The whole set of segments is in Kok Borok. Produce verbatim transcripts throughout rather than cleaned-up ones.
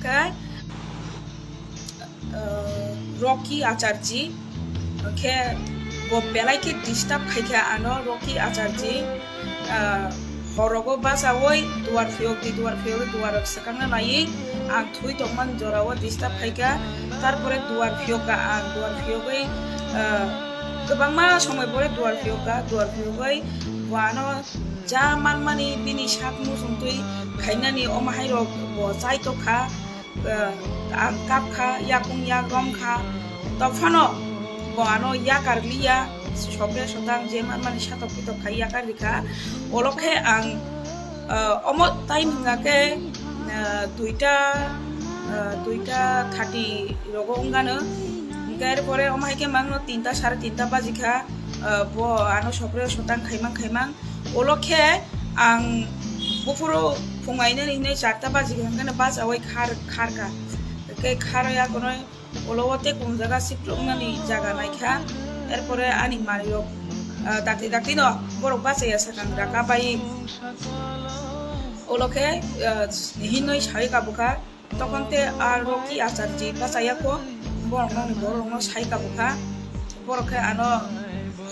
khe, ah, Rocky Acharji, khe bo belai khe disturb khaikha ano Rocky Acharji, ah, horogo bachaui duar phiyok di, duar phiyok di, duar swkangna naiwi ang thwi tongmani jorao disturb khaikha. Tarpore duar phiyokha ang, duar phiyogwi, ah, kwbangma somoi pore duar phiyokha, duar phiyogwi bo ano ja manmani bini sak muchungtwi khainani omo hairok bo chai tokha, ah, ang kapkha, yakung yak romkha, tophano bo ano yakar liya, sopre sotang je manmani satok pitok khai yakar rikha. Olo khe ang, ah, omo time hwnga khe, ah, duita, ah, duita thirty rogo wngano. Hwnkhe er pore omo hai khe mangno tinta, sare tinta baji kha, ah, bo ano sopre sotang khaimang khaimang. Olo khe ang buphuru phungainani hinwi charta baji kha, hwnkhe bachaui khar, kharkha. Hwnkhe kharwi akonoi Olo o tei kung jaga siphloknani jaga naikha. Erpore ani manwirok, ah, dakti dakti no borok bachaya sakang raka bai. Olo khe, ah, hinoi sai kabukha. Tokon te a Rocky Acharji bachaya ko borok nokni borok no sai kabukha. Borok khe ano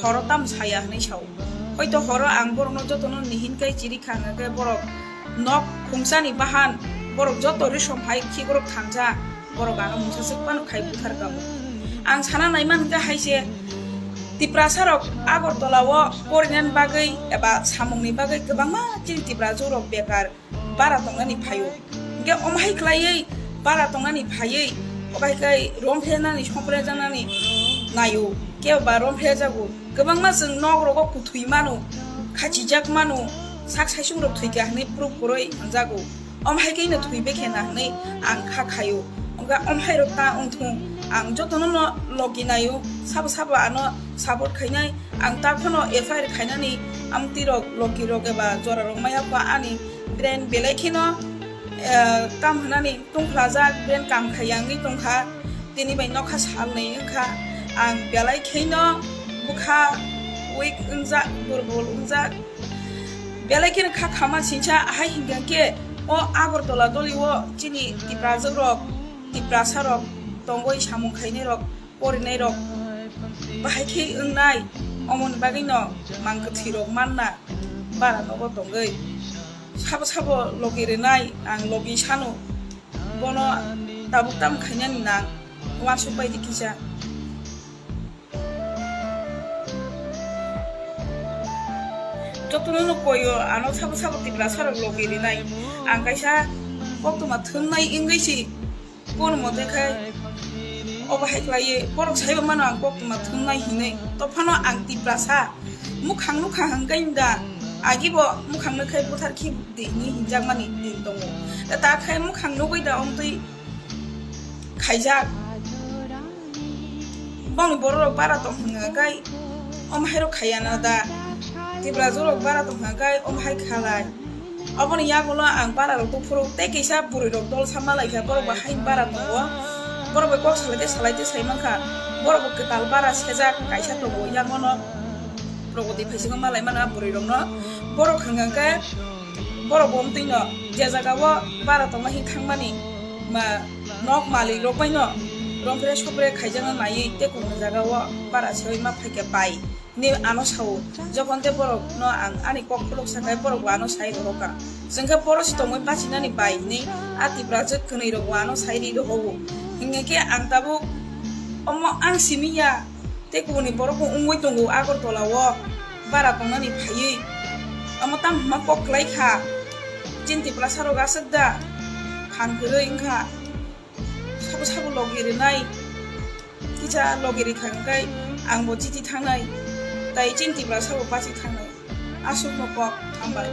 horo tam saya hinwi sao. Hoito horo ang borok no joto no nihin kai chiri kha hwnkhe borok nok khungsani bahan borok joto risom hai khikrok thansa. Borok ano mungsa swk phano khai buthar kamo. Ang sana naiman hwnkhe hai se Tiprasa rok Agartala o porinani bagwi eba samungni bagwi kwbangma chini Tiprajwk rok bekar bara tongnani phaio. Hwnkhe omo hai khlaiwi bara tongnani phaiwi obo hai khe romphrenani, somphrejaknani naio, kebo ba romphrejago. Kwbangma chwng nok rogo kuthwi mano, khachijak mano, sak saisung rok thwikha hwnwi proof kwrwi hwnjago. Omo hai khe no thwi bekhe na hwnwi ang kha khaio. Wngkha omo hai rok ta wngthung, ang jotono no logi naio, sabo sabo ano support khainai, ang ta phano F I R khainani amtwi rok, logi rok eba jora rok maya kha ani brain belai kheno, eh, tam hwnani tungkhlajak, brain kam khaiya wngwi tongkha, tini bai nokha salnwi wngkha, ang belai kheno bwkha weak wngjak, durbol wngjak. Belai kheno kha khama singsa ahai hingkha khe o Agartala doli o chini Tiprajwk rok, Tiprasa rok tongwi samung khainai rok, porinai rok bahai khe wngnai, omoni bagwi no mang kwthwi rok manna bara nogo tongwi sabo sabo logi rwnai ang logi sano bono tabuk tam khainani nang uansuk bai di kisa. Jotono no koyo ano sabo sabo Tiprasa rok logi rinai. Ang kaisa koktwma thumnai wngwi si kono mote khai obo hai khlaiwi borok saibo mano ang koktwma thumnai hinwi. Tophano ang Tiprasa mukhang nukha hwnkhe da agibo mukhang nukhai buthar khi di hinwi hinjakmani din tongo. Ta khai mukhang nugwi da wngtwi khaijak. Bongni bororok bara tong hwnka kai, omo hairok khaiya na da? Tiprajwk rok bara tong hwnka kai, omo hai khalai. Oboni yagulo ang bara rok buphuru tei kisa bwrwi rok dol sama laikha, borok bo hai bara tongo. Borok bai kok salai tei salai tei sai mankha. Borok bo kwtal bara sejak kaisa tongo, yagono Pragati phaisingma malai mano bwrwi rokno. Borok hwnka khe borok bo omtwino je jaga o bara tongma hin thangmani ma nok malik rok bai no rompre sopre khaijakna naiwi tei kunu jaga o bara sewi ma phaikha bai hinwi ano sao. Jokhon tei borok no ang ani kok khuluk sakhai borok bo ano sai rohorkha. Chwngkhe boro se tongwi bachinani bai hinwi a Tiprajwk kwnwi rok bo ano sai ri rohogo. Hinkhe ang tabuk omo ang simi ya. Tei kubuni borok bo wngwi tongo Agartala o bara tongnani phaiwi. Omo tamo hwnma kok kwlai kha. Chini Tiprasa rok aswk da phan kwrwi wngkha. Sabo sabo logi rwnai. Kisa logi rikha hwnkhe ang bo chiti thangnai. Tai chini Tiprasa bo pachi thangnai. Aswkno kok hambai.